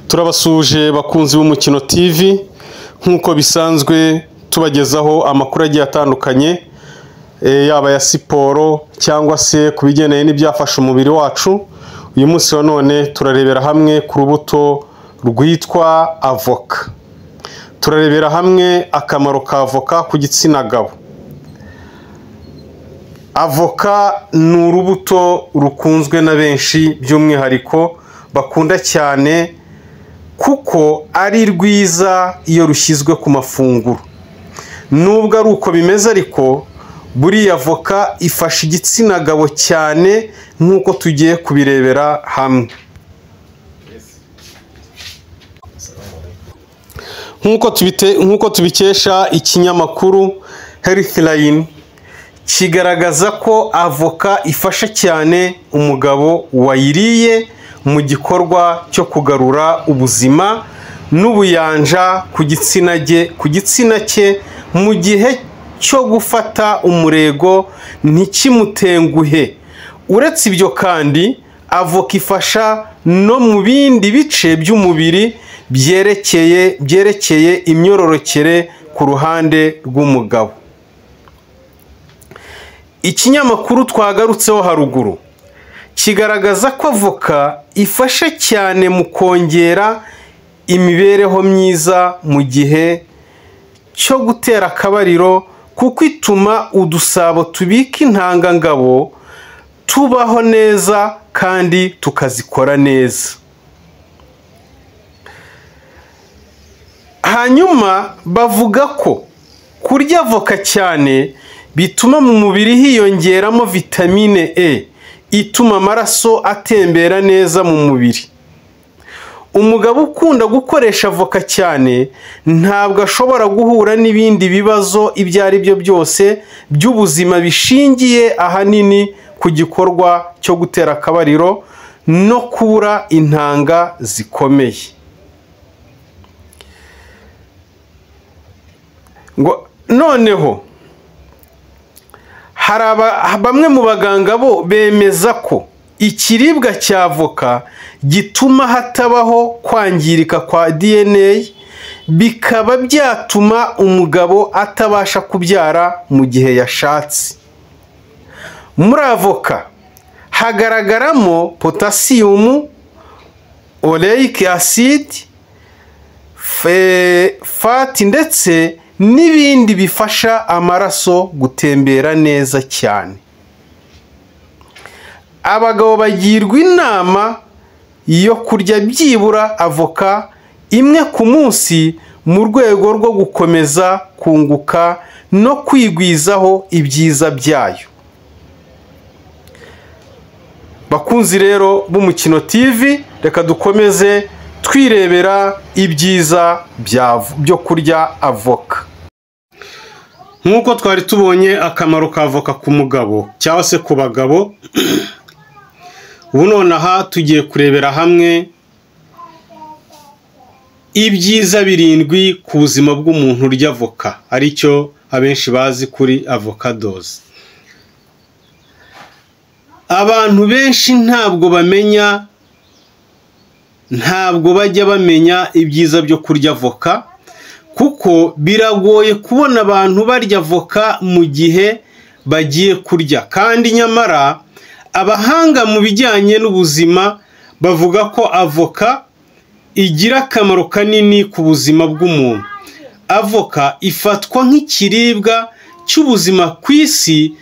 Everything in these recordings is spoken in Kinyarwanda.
Turabasuje bakunzi b'Umukino TV, nk'uko bisanzwe tubagezaho amakuru agiye atandukanye, yaba ya siporo cyangwa se ku bigendanye n'ibyafasha umubiri wacu. Uyu munsi wa none turarebera hamwe ku rubuto rwitwa avoka. Turarebera hamwe akamaro ka avoka ku gitsina gabo. Avoka ni urubuto rukunzwe na benshi, by'umwihariko bakunda cyane kuko ari rwiza iyo rushyizwe ku mafunguro. Nubwo ari uko bimeze ariko, buriya avoka ifasha igitsina gabo cyane nk'uko tugiye kubirebera hamwe. Nk'uko tubikesha ikinyamakuru Healthline, kigaragaza ko avoka ifasha cyane umugabo wayiriye mu gikorwa cyo kugarura ubuzima n'ubuyanja ku gitsina cye mu gihe cyo gufata umurego ntikimutenguhe. Uretse ibyo kandi, avoka ifasha no mu bindi bice by'umubiri byerekeye imyororokere ku ruhande rw'umugabo. Ikinyamakuru twagarutseho haruguru kigaragaza ko avoka ifasha cyane mu kongera imibereho myiza mu gihe cyo gutera akabariro, kuko ituma udusabo tubika intangangabo tubaho neza kandi tukazikora neza. Hanyuma bavuga ko kurya avoka cyane bituma mu mubiri hiyongeramo vitamine E ituma amaraso atembera neza mu mubiri. Umugabo ukunda gukoresha avoka cyane ntabwo ashobora guhura n'ibindi bibazo ibyo ari byo byose by'ubuzima bishingiye ahanini ku gikorwa cyo gutera akabariro no kubura intanga zikomeye. Ngo noneho hari bamwe mu baganga bo bemeza ko ikiribwa cya avoka gituma hatabaho kwangirika kwa DNA, bikaba byatuma umugabo atabasha kubyara mu gihe yashatse. Muri avoka hagaragaramo potasiyumu, oleic acid, fati ndetse n'ibindi bifasha amaraso gutembera neza cyane. Abagabo bagirwa inama yo kurya byibura avoka imwe ku munsi mu rwego rwo gukomeza kunguka no kwigwizaho ibyiza byayo. Bakunzi rero b'Umukino TV, reka dukomeze twirebera ibyiza byo kurya avoka. Nk'uko twari tubonye akamaro ka avoka ku mugabo cyangwa se ku bagabo, ubu nonaha tugiye kurebera hamwe ibyiza 7 ku buzima bw'umuntu urya avoka, aricyo abenshi bazi kuri avocados. Abantu benshi ntabwo bajya bamenya ibyiza byo kurya avoka, kuko biragoye kubona abantu barya avoka mu gihe bagiye kurya. Kandi nyamara abahanga mu bijyanye n'ubuzima bavuga ko avoka igira akamaro kanini ku buzima bw'umuntu. Avoka ifatwa nk'ikiribwa cy'ubuzima ku isi,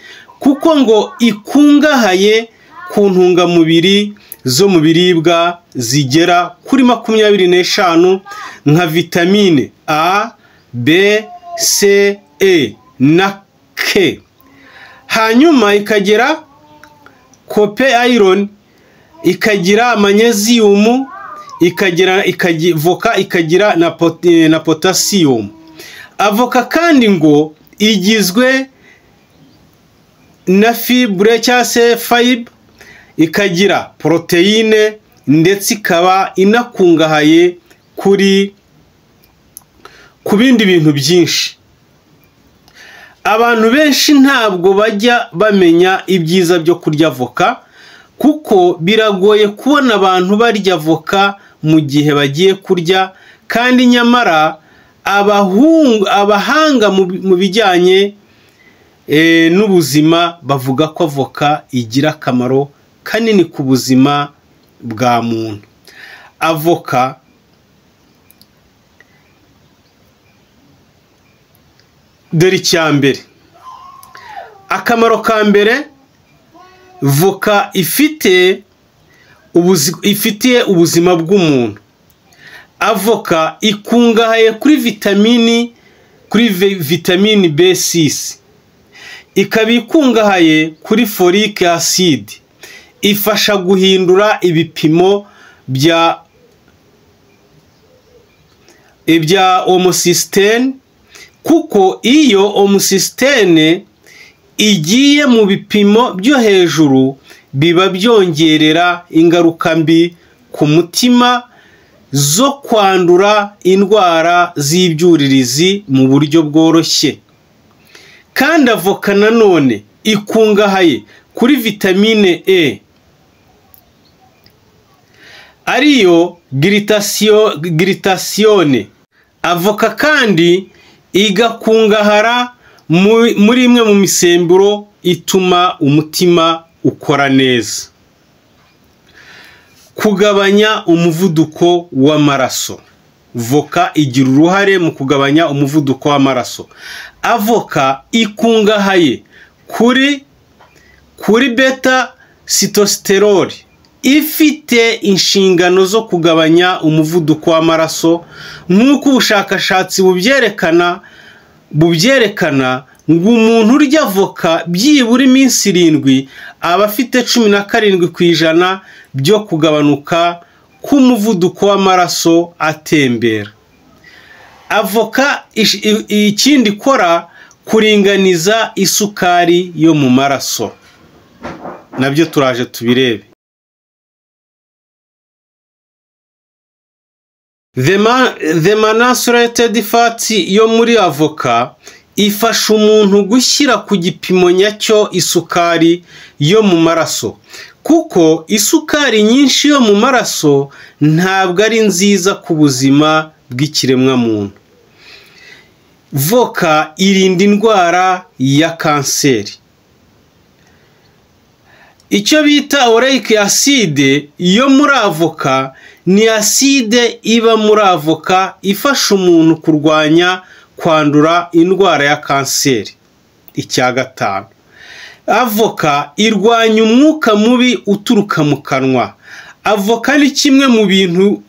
kuko ngo ikungahaye ku ntungamubiri zo mu biribwa zigera kuri 25 nka vitamine A, B, C, E na K. Hanyuma ikagira kope iron, ikagira magnesium, ikagira voka, ikagira na potassium. Avoka kandi ngo igizwe na fibre cyangwa se fibre, ikagira poroteyine ndetse ikaba inakungahaye ku bindi bintu byinshi. Abantu benshi ntabwo bajya bamenya ibyiza byo kurya avoka, kuko biragoye kubona abantu barya avoka mu gihe bagiye kurya, kandi nyamara abahanga mu bijyanye n'ubuzima bavuga ko avoka igira akamaro kanini ku buzima bwa muntu. Avoka dore icya mbere, akamaro ka mbere voka ifitiye ubuzima bw'umuntu. Avoka ikungahaye kuri vitamini B6, ikaba ikungahaye kuri folic acid, ifasha guhindura ibipimo bya homocysteine, kuko iyo homocysteine igiye mu bipimo byo hejuru biba byongerera ingaruka mbi ku mutima zo kwandura indwara z'ibyuririzi mu buryo bworoshye. Kandi avoka nanone ikungahaye kuri vitamine E, ariyo glutathione. Avoka kandi igakungahara muri imwe mu misemburo ituma umutima ukora neza. Kugabanya umuvuduko w'amaraso. Voka igira uruhare mu kugabanya umuvuduko w'amaraso. Avoka ikungahaye kuri beta sitosterol, ifite inshingano zo kugabanya umuvuduko w'amaraso, nk'uko ubushakashatsi bubyerekana ngo umuntu urya avoka byibura iminsi 7 aba afite 17% byo kugabanuka k'umuvuduko w'amaraso atembera. Avoka ikindi ikora, kuringaniza isukari yo mu maraso, nabyo turaje tubirebe. The monounsaturated fat yo muri avoka ifasha umuntu gushyira ku gipimo nyacyo isukari yo mu maraso, kuko isukari nyinshi yo mu maraso ntabwo ari nziza ku buzima bw'ikiremwamuntu. Voka irinda indwara ya kanseri. Icyo bita oleic acid yo muri avoka ni acide iba muri avoka ifasha umuntu kurwanya kwandura indwara ya kanseri. Icya gatanu, avoka irwanya umwuka mubi uturuka mu kanwa. Avoka ni kimwe mu bintu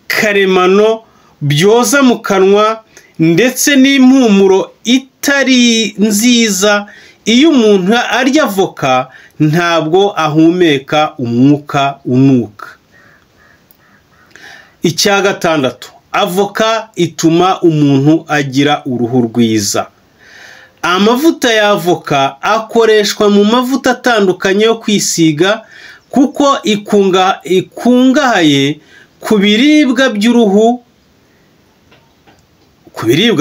karemano byoza mu kanwa ndetse n'impumuro itari nziza. Iyo umuntu arya avoka ntabwo ahumeka umwuka unuka. Icya gatandatu, avoka ituma umuntu agira uruhu rwiza. Amavuta ya avoka akoreshwa mu mavuta atandukanye yo kwisiga, kuko ikungahaye ku biribwa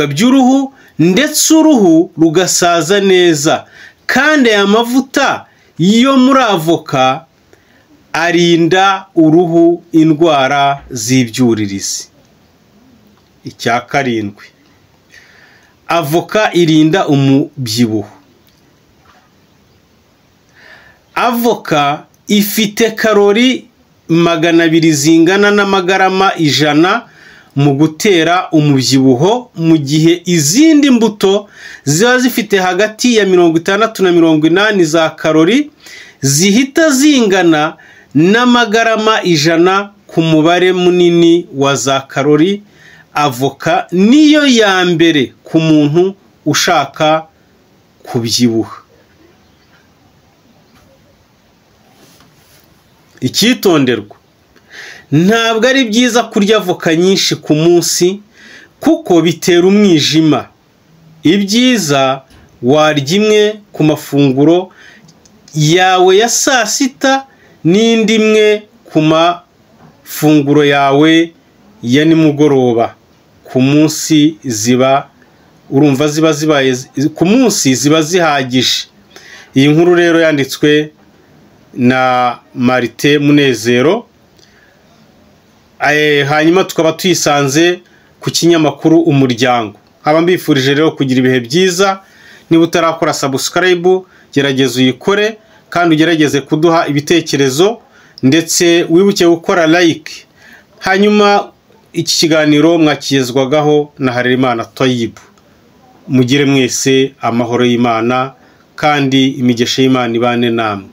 by'uruhu ndetse uruhu rugasaza neza. Kandi aya mavuta yo muri avoka arinda uruhu indwara z'ibyuririzi. Icya karindwi, avoka irinda umubyibuho. Avoka ifite karori 200 zingana n'amagarama 100 mu gutera umubyibuho, mu gihe izindi mbuto ziba zifite hagati ya 60 na 80 za karori zihita zingana n'amagarama 100 ku mubare munini wa za karori. Avoka niyo ya mbere ku muntu ushaka kubyibuha. Icyitonderwa, ntabwo ari byiza kurya avoka nyinshi ku munsi kuko bitera umwijima. Ibyiza warya imwe ku mafunguro yawe ya saa sita n'indi imwe ku mafunguro yawe ya nimugoroba. Ku munsi ziba urumva ziba zibaye ku munsi ziba zihagije. Iyi nkuru rero yanditswe na Marite Munezero, Hanyuma tukaba tuyisanze ku kinyamakuru Umuryango. Nkaba mbifurije rero kugira ibihe byiza. Niba utarakora subscribe, gerageza uyikore, kandi ugerageze kuduha ibitekerezo, ndetse wibuke gukora like. Hanyuma iki kiganiro mwakigezwagaho na Harerimana Toyibu. Mugire mwese amahoro y'Imana, kandi imigisha y'Imana ibane namwe.